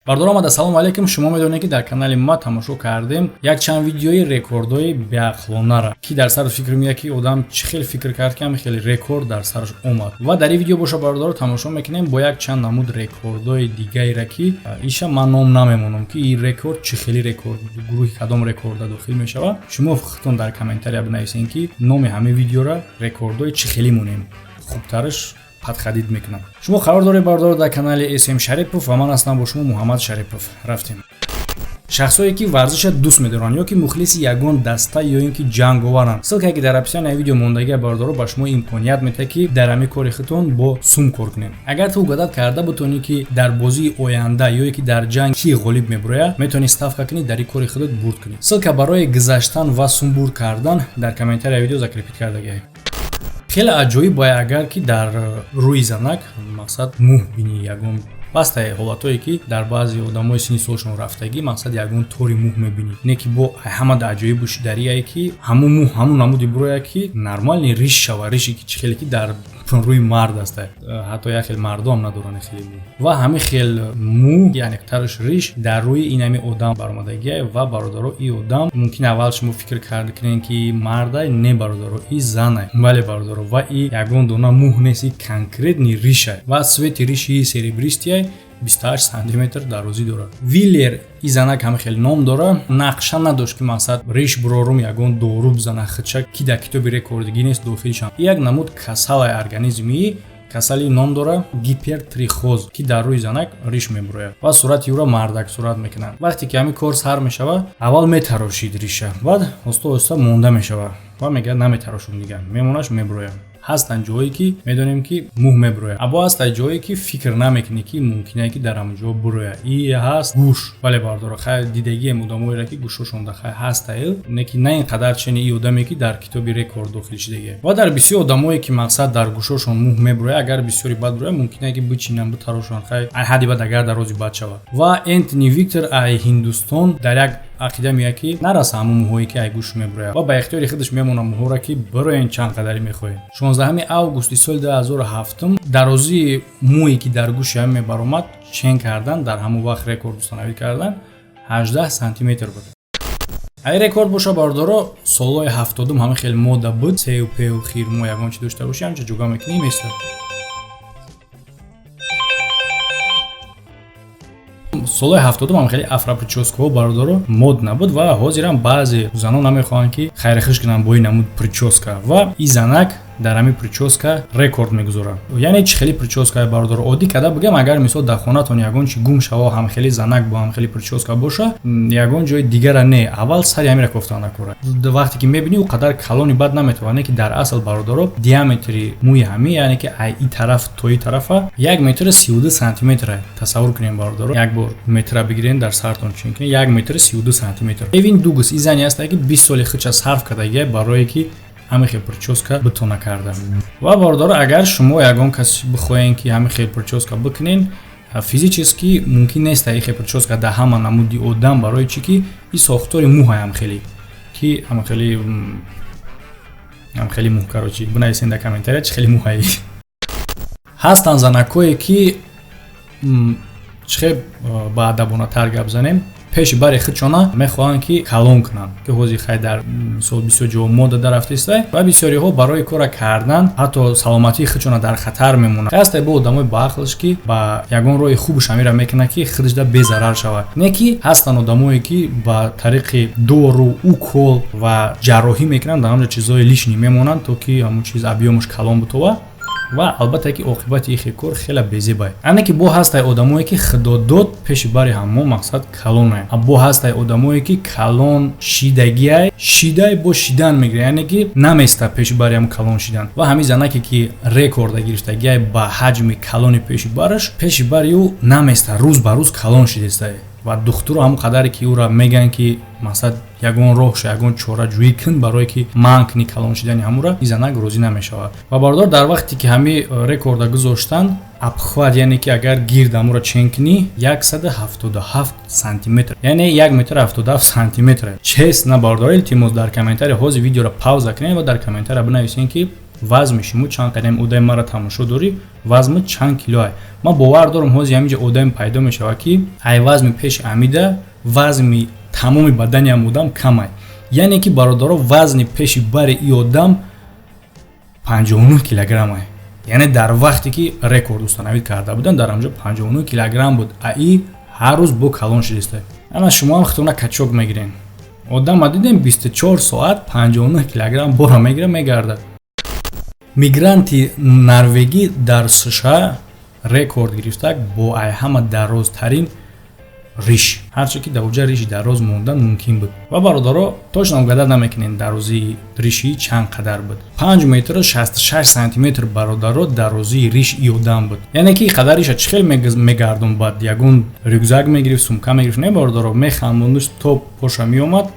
Бардор омада, салому алейкум. Шумо медонед, ки дар канали ма тамошо кардем якчанд видеои рекордҳои беақлонара, ки дар сараш фикр меяд, ки одам чӣ хел фикр кард, ки ҳами хеле рекорд дар сараш омад. Ва дар ин видео боша, бардоро, тамошо мекунем бо якчанд намуд рекордҳои дигаера, ки иша ман ном намемонам, ки ин рекорд чӣ хели рекорд, гурӯҳи кадом рекорда дохил мешавад. Шумо худтон дар комментария бинависед, ки номи ҳамин видеора рекордҳои чӣ хелӣ монем, хубтараш подходить мекунам. Шумо қарор доред, бардор, дар канали СМ Шарипов ва ман ҳастам бо шумо Муҳаммад Шарипов. Рафтем. Шахсое, ки варзиша дӯст медоранд ё ки мухлиси ягон даста ё ин ки ҷанговаранд, ссылка е ки дар описания видео мондагия, бардоро, ба шумо имконият медиҳад, ки дар ҳамин кори худтон бо сум кор кунед. Агар ту угадать карда бутонӣ, ки дар бозии оянда ё ки дар ҷанг ки ғолиб мебурояд, метавонӣ ставка кунӣ, дар ин кори худат бурд кунӣ. Ссылка барои гузаштан ва сум бурд кардан дар комментария видео закрепить кардагиа. Хеле аҷоиб бояд, агар ки дар рӯи занак, мақсад, мӯҳ бинӣ. Ягон бастаи ҳолатҳое, ки дар баъзе одамои синни солшон рафтагӣ, мақсад, ягон тори мӯҳ мебинӣ, не ки бо ҳамада аҷоиб дарие, ки ҳамун мӯҳ ҳамун намуди бурояд, ки нормальный риш шава, риши ки чӣ хеле ки дар рӯи мард аст. Ҳатто як хел мардуам надоранд хеле мӯ ва ҳамин хел мӯ, яъне тарш риш дар рӯи ин ҳами одам баромадагия. Ва, бародаро, и одам мумкин аввал шумо фикр кард кунед, ки мардай. Не, бародаро, и занай. Бале, бародаро, ва и ягон дона мӯҳ нест, и конкретный ришай ва цвет и риши серебристый яй, 28 сантиметр дарозӣ дорад. Виллер и занак ҳама хеле ном дора. Нақша надошт, ки, мақсад, риш бурорум, ягон дору бизана худша, ки дар китоби рекорди Гиннес дохил шавад. Як намуд касалай организмии, касали ном дора гипертрихоз, ки дар рӯи занак риш мебурояд ва сурати ӯро мардак сурат мекунанд. Вақте ки ҳамин кор сар мешавад, аввал метарошид риша, баъд оста оста монда мешавад ва мегӯяд: «Наметарошум дигар, мемонаш, мебурояд». Ҳастанд ҷое, ки медонем, ки мӯҳ мебурояд, або ҳастанд ҷое, ки фикр намекунӣ, ки мумкине, ки дар ҳамон ҷо бурояд. И ҳаст гӯш. Бале, бардоро, хай, дидагием одамоеро, ки гӯшошонда хай ҳастаил, не ки на ин қадар чени и одаме, ки дар китоби рекорд дохил шидагия. Ва дар бисёр одамое, ки, мақсад, дар гӯшошон мӯҳ мебурояд, агар бисёри бад бурояд, мумкине, ки бичинанд, битарошанд, хай, ҳадди бад агар дарози бад шавад. Ва Энтони Виктор ай Ҳиндустон дар як ақида меояд, ки нараса ҳамун мӯҳое, ки ай гӯш мебурояд, ва ба ихтиёри худаш мемонад мӯҳоро, ки бироен чанд қадаре мехоҳед. 16 августи соли 2007 дарозии мӯе, ки дар гӯши ҳам мебаромад, чен кардан, дар ҳамон вақт рекорд установить кардан, 18 сантиметр буд. Ай рекорд боша, бардоро, солҳои 70-ум ҳама хеле мода буд. Сею пею хирмо ягон чи дошта бошӣ, ҳамча ҷуга мекунӣ, места. Солҳои 70-ум ҳам хеле афро прическа ҳо, бародаро, мод набуд ва ҳозирам баъзе занон намехоҳанд, ки хайрихиш кунанд бо ин намуд прическа. Ва и занак дар ҳамин прическа рекорд мегузорад. Яъне чӣ хели прическа, бародаро? Оддӣ карда бигӯям, агар мисол дар хонатон ягон чи гум шава, ҳам хели занак бо ҳам хели прическа боша, ягон ҷои дигара не, аввал сари ҳамира кофтан накора. Вақте ки мебинӣ, ӯ қадар калони бад наметавонад, не ки дар асл, бародаро, диаметри мӯи ҳамин, яъне ки ай и тараф то и тарафа, 1 метру 32 сантиметра. Тасаввур кунем, бародаро, як бор метра бигирен, дар сартон чен кунед, 1 метру 32 сантиметр. Эвин Дугус и зане ҳаста, ки 20 соли худша сарф кардагия барое ки ҳамин хел прическа битона карда. Ва, бародаро, агар шумо ягон кас бихоҳем, ки ҳамин хел прическа бикунен, физически мумкин нест ин хел прическа дар ҳама намуди одам. Барои чӣ ки и сохтори мӯҳаям хеле ки ҳам хеле мӯ. Короче, бинависен дар комментария, чӣ хеле мӯҳаи. Ҳастанд занакое, ки чӣ хел баадабонатар гап занем, пеши бари худшона мехоҳанд, ки калон кунанд, ки ҳозир хай дар мисол бисёр ҷо мода дарафтиста ва бисёриҳо барои кора кардан ҳатто саломатии худшона дар хатар мемонанд. Ҳастай бо одамои баақлш, ки ба ягон роҳи хубш ҳамира мекунад, ки худашда безарар шавад. Не ки ҳастанд одамое, ки ба тариқи дору, укол ва ҷарроҳӣ мекунанд, дар ҳамҷо чизҳои лишний мемонанд, то ки ҳамон чиз объём аш калон бутова. Ва албатта, ки оқибати ихе кор хеле безебай. Ане ки бо ҳастай одамое, ки худодод пеши бари ҳамо, мақсад, калонай. Бо ҳастай одамое, ки калон шидагиай, шидай бо шидан мегирад, яъне ки наместа пеши бари ҳам калон шидан. Ва ҳамин занаке, ки рекорда гирифтагиай ба ҳаҷми калони пеши бараш, пеши бари ӯ наместа, рӯз ба рӯз калон шидестай. Ва духтуру ҳамон қадаре, ки ӯра мегӯянд, ки, мақсад, ягон роҳша, ягон чораҷӯӣ кун, барое ки манъ кунӣ калон шидани ҳамура, ин занак розӣ намешавад. Ва, бародар, дар вақте ки ҳамин рекорда гузоштанд, обхват, яъне ки агар гирд ҳамура чен кунӣ, 177 сантиметр, яъне 1 метр 77 сантиметр. Честно, бародар, илтимос, дар комментария ҳозир видеоро пауза кунед ва дар комментария бинависед, ки Вазми шумо чанд қадам, одами маро тамошо дорӣ, вазми чанд килоай? Ман бовар дорам, ҳозир ҳаминҷа одаме пайдо мешавад, ки ай вазми пеши амида вазми тамоми бадани ам одам камай. Яъне ки, бародаро, вазни пеши бари и одам 59 килограммай. Яъне дар вақте ки рекорд установить карда буданд, дар ҳамҷо 59 килограмм буд, а и ҳар рӯз бо калон шудиста. Ана шумо ҳам хитона качок мегирен. Одама дидем, 24 соат 59 килограмм бора мегира, мегардад. Мигранти норвегӣ дар США рекорд гирифта бо ай ҳама дарозтарин риш, ҳарче ки дар оҷа риши дароз мондан мумкин буд. Ва, бародаро, точно угадать намекунем, дарозии риши чанд қадар буд: 5 метру 66 сантиметр, бародаро, дарозии риш и одам буд. Яъне ки қадар риша чӣ хел мегардон? Баъд ягон рюкзак мегирифт, сумка мегирифт? Не, бародаро, мехамондуш, то поша меомад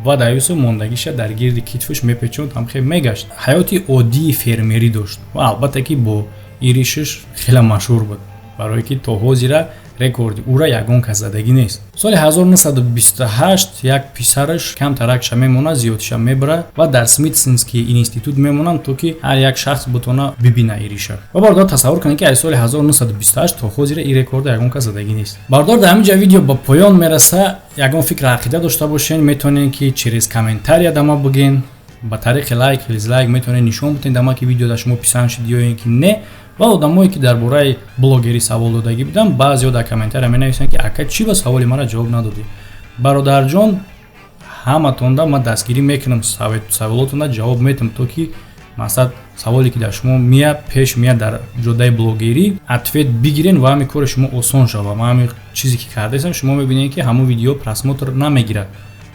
ва даюсу мондагиша дар гирди китфаш мепечонд, ҳамхел мегашт. Ҳаёти оддии фермерӣ дошт ва албатта ки бо ин ришаш хеле машҳур буд, барое ки то ҳозира рекорди ӯра ягон кас задагӣ нест. Соли 1928 як писараш камтаракша мемонад, зиёдиша мебарад ва дар Смитсонский институт мемонанд, то ки ҳар як шахс бутона бибина ириша. Ва, бародар, тасаввур кунед, ки аз соли 1928 то ҳозира ин рекорда ягон кас задагӣ нест. Бародар, дар ҳамин ҷа видео ба поён мераса. Ягон фикр, ақида дошта бошен, метавонед ки через комментария дама бигӯен, ба тариқи лайк, дизлайк метавонед нишон бидиҳед дама, ки видео дар шумо писанд шуд ё ин ки не. Ва одамое ки дар бораи блогерӣ савол додагӣ буданд, баъзеҳо дар комментария менависанд, ки ака, чӣ ба саволи маро ҷавоб надодӣ? Бародарҷон, ҳаматонда ман дастгирӣ мекунам, саволотонда ҷавоб метам, то ки мақсад саволе ки дар шумо мия пеш мия дар ҷодаи блогерӣ, ответ бигирен ва ҳамин кори шумо осон шава. Ман ҳамин чизе ки кардаистам, шумо мебинед, ки ҳамон видео просмотр намегирад.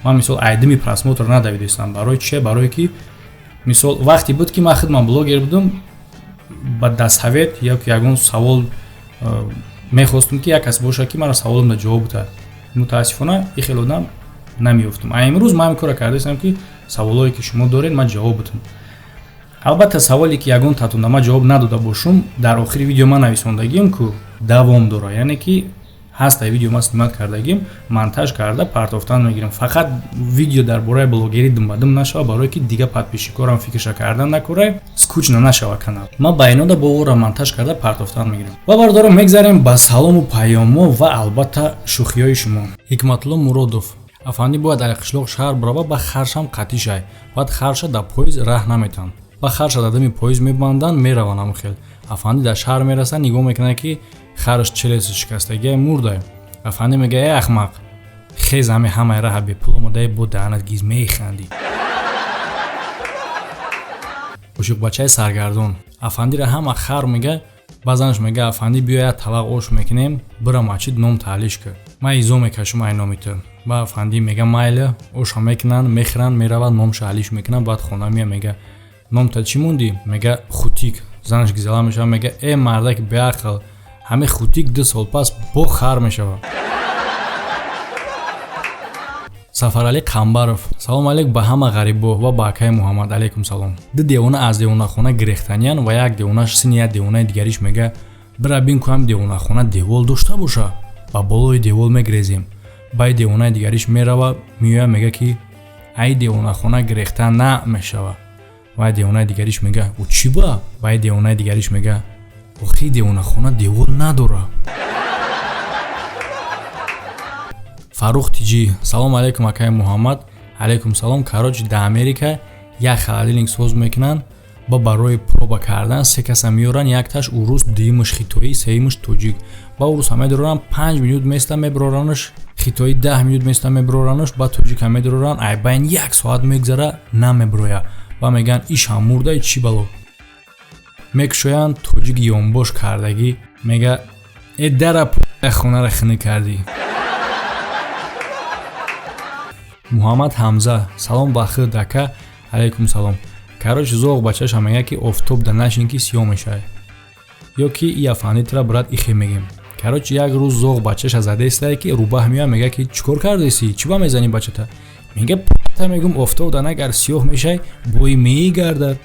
Ман, мисол, айдими просмотр надавидастам. Барои че? Барое ки, мисол, вақте буд, ки ман худман блогер будам, ба дастсавет ё ягон савол мехостум, ки як кас бошад, ки маро саволам ҷавоб диҳад. Мутаассифона, ин хел одам намеёфтум. А имрӯз ман ҳамин кора кардаистам, ки саволое ки шумо доред, ман ҷавоб бидам. Албатта, саволе ки ягон татунда ман ҷавоб надода бошум, дар охири видео ман нависондагием, ку давом дора, яъне ки ҳаста видео, ман снимать кардагим, монтаж карда партофтан мегирам. Фақат видео дар бораи блогерӣ думбадум нашава, барое ки дига подписчикорам фикрша кардан накорай, скучно нашава канал. Ман ба инода бо ора монтаж карда партофтан мегирам. Ва, бародаро, мегзарем ба салому паёмо ва албатта шӯхиҳои шумо. Ҳикматулло Муродов: афандӣ бояд ай қишлоқ шаҳр бирава, ба харшам қатишай. Баъд харша дар поезд раҳ наметанд, ба харша дар дами поезд мебанданд, мераванд. Ҳамон хел афандӣ дар шаҳр мерасад, нигоҳ мекунад, ки хараш челеси шикастагиай, мурдай. Афандӣ мега: «Э, ахмақ, хез, ҳами ҳамаи раҳа бепул омадаи, бо даҳанат гиз механдӣ». Ошиқбачаи саргардон: афандиро ҳама хар мега. Ба занаш мега: «Афандӣ, биё, як табақ ош мекунем, бира масҷид, ном таълиш кар, ман изо мекашум ай номи ту». Ба афандӣ мега: «Майли». Оша мекунанд, мехӯранд, меравад, номша алиш мекунанд. Баъд хона мея, мега: «Номта чӣ мондӣ?» Мега: «Хутик». Занаш гизала мешавад, мега: «Э, мардаки беақл, ҳамин хутик 2 сол пас бо хар мешавад». Сафаралӣ Қамбаров: салом алейк ба ҳама ғарибо ва ба акаи Муҳаммад. Алейкум салом. Ду девона аз девонахона гирехтаниян ва як девонаш сини як девонаи дигариш мега: «Бира, бин ку, ҳам девонахона девол дошта боша, ба болои девол мегирезем». Баи девонаи дигариш мерава, меоя, мега, ки ай девонахона гирехта на мешава. Вай девонаи дигариш мега: «Ӯ чӣ ба?» Вай девонаи дигариш мега: «Охи, девонахона девол надора». Фаррух Тиҷӣ: салом алейкум, акаи Муҳаммад. Алейкум салом. Короче, дар Америка як холодильник соз мекунанд ба барои проба кардан се каса меоранд: якташ урус, дуюмаш хитоӣ, сеюмаш тоҷик. Ба уруса медоранд, 5 минут места, мебароранаш, хитоӣ 10 минут места, мебароранаш, ба тоҷика медоранд, айбайн як соат мегзара, намеброя. Ба мегӯянд: «Ишам мурдаи, чӣ бало?» Мекушоянд, тоҷик ёнбош кардагӣ, мега: «Э, дара хонаро хунук кардӣ». Муҳаммад Ҳамза: салом ба худ, ака. Алайкум салом. Короче, зоғ бачаша мега, ки офтоб да нашин, ки сиёҳ мешавад, ё ки и афанди тра, брат, ихе мегем. Короче, як рӯз зоғ бачаша задаистае, ки рӯбаҳ меояд, мега, ки чӣ кор кардеси, чӣ ба мезанӣ бачата? Мега: «Та мегум, офтоб да нагар, сиёҳ мешай, бои мегардад».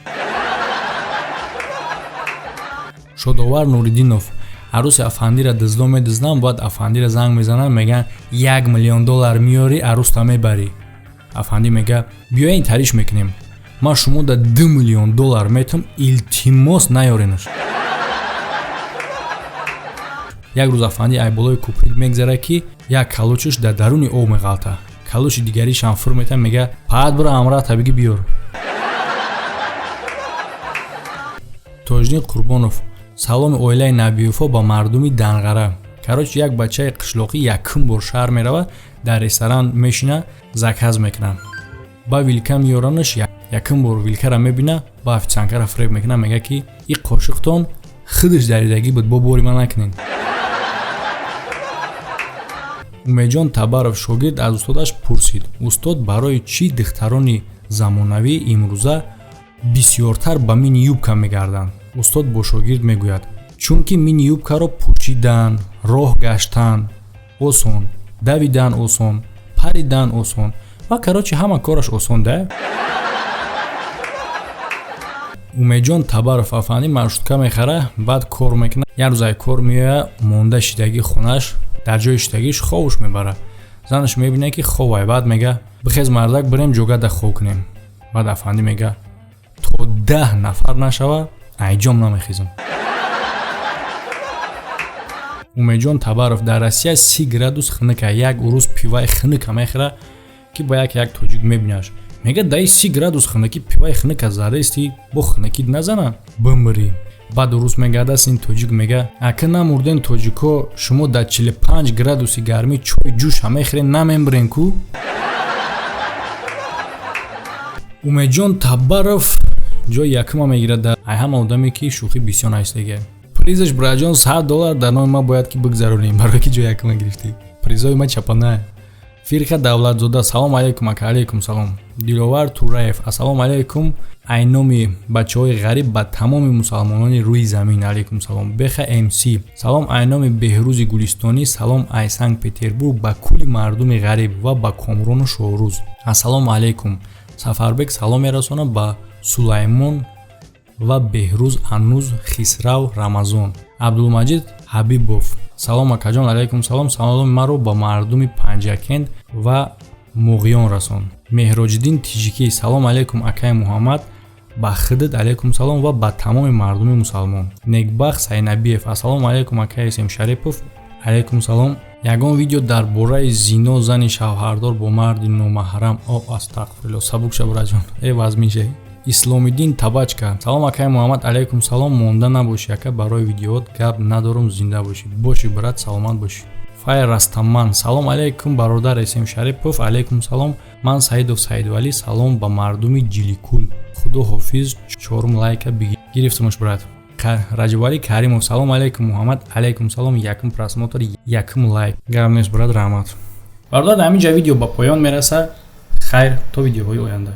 Шодовар Нуриддинов: арӯси афандиро дуздо медузданд. Бояд афандиро занг мезананд, мегӯянд: 1 миллион доллар меёрӣ, арӯста мебарӣ. Афандӣ мега: «Биёен, тариш мекунем». Ман шумо да 2 миллион доллар метам, илтимос, наёренаш. Як рӯз афанди ай болои кӯприк мегзара, ки як калочаш дар даруни об меғалта. Калоши дигаришам фур мета, мега: «Паат бира, амрата биги, биёр». Тоҷиддин Қурбонов: саломи оилаи Набиёвҳо ба мардуми Данғара. Короче, як бачаи қишлоқӣ якум бор шаҳр меравад, дар ресторан мешина, заказ мекунад, ба вилка меёранаш. Якум бор вилкара мебина, ба официанткара фиреб мекунад, мега ки и қошиқтон худаш даридагӣ буд, бо бори ман накунед. Умедҷон Табаров: шогирд аз устодаш пурсид: «Устод, барои чӣ духтарони замонавӣ имрӯза бисёртар ба мини юбка мегарданд?» Устод бо шогирд мегӯяд: «Чунки мини юбкаро пӯшидан, роҳ гаштан осон, давидан осон, паридан осон ва, короче, ҳама кораш осон да». Умедҷон Табаров: афанди маршрутка мехара, баъд кор мекунад. Як рӯз ай кор меояд, монда шидагӣ хонаш, дар ҷои шидагиш хобуш мебарад. Занаш мебинад, ки хобай, баъд мега: «Бихез, мардак, бирем ҷогада хоб кунем». Баъд афандӣ мега: «То 10 нафар нашава, айҷом намехезам». Умедҷон Табаров: дар Россия 30 градус хунука. Як урус пиваи хунука мехӯра, ки ба як тоҷик мебинаш, мега: «Даи 30 градус хунукӣ пиваи хунука задаисти, бо хунукит назана, бимирӣ». Баъд урус мегардааст, ин тоҷик мега: «Ака, намурден, тоҷико, шумо дар 45 градуси гармӣ чой ҷӯша мехӯрен, намембирен ку». Умедҷон Табаров ҷои якума мегирад дар ай ҳама одаме, ки шӯхӣ бисёр наистага. Призаш, браҷон, 100 доллар дар номи ман бояд ки бигзаронем, барое ки ҷои якума гирифтӣ. Призои ман чапана. Фирқа Давлатзода: салом алейкум, ака. Алейкум салом. Диловар Тураев: ассалому алейкум, айноми бачаҳои ғариб ба тамоми мусалмонони рӯи замин. Алейкум салом. Беха МС: салом, айноми Беҳрӯзи Гулистонӣ, салом ай Санкт Петербург ба кулли мардуми ғариб ва ба Комрону Шоҳрӯз. Ассалому алейкум. Сафарбек салом мерасонад ба Сулаймон ва Беҳрӯз, Аннуз, Хисрав, Рамазон. Абдулмаҷид Ҳабибов: салом, акаҷон. Алайкум салом. Саломи маро ба мардуми Панҷакент ва Муғиён расон. Меҳроҷиддин Тиҷикӣ: салом алейкум, акаи Муҳаммад, ба худат алейкум салом ва ба тамоми мардуми мусалмон. Некбахт Сайнабиев: ассалому алейкум, акаи Эсем Шарипов. Алейкум салом. Ягон видео дар бораи зино, зани шавҳардор бо марди номаҳрам. О, астағфирулло, сабук ша, браҷон, э, вазмин шай. Исломиддин Табачка: салом, акаи Муҳаммад. Алейкум салом. Монда набошӣ, ака, барои видеоот гап надорум, зинда бошӣ. Бошӣ, брат, саломат бошӣ. Фай Растаман: салом алейкум, бародар Эсем Шарипов. Алейкум салом. Ман Саидов Саидвалӣ, салом ба мардуми Ҷиликул. Худо ҳофиз. Чорум лайка гирифтамуш, брат. Раҷабалӣ Каримов: салом алейкум, Муҳаммад. Алейкум салом. Якум просмотр, якум лайк. Гап нест, брат, раҳмат. Бародар, дар ҳамин ҷа видео ба поён мерасад. Хайр, то видеоҳои оянда.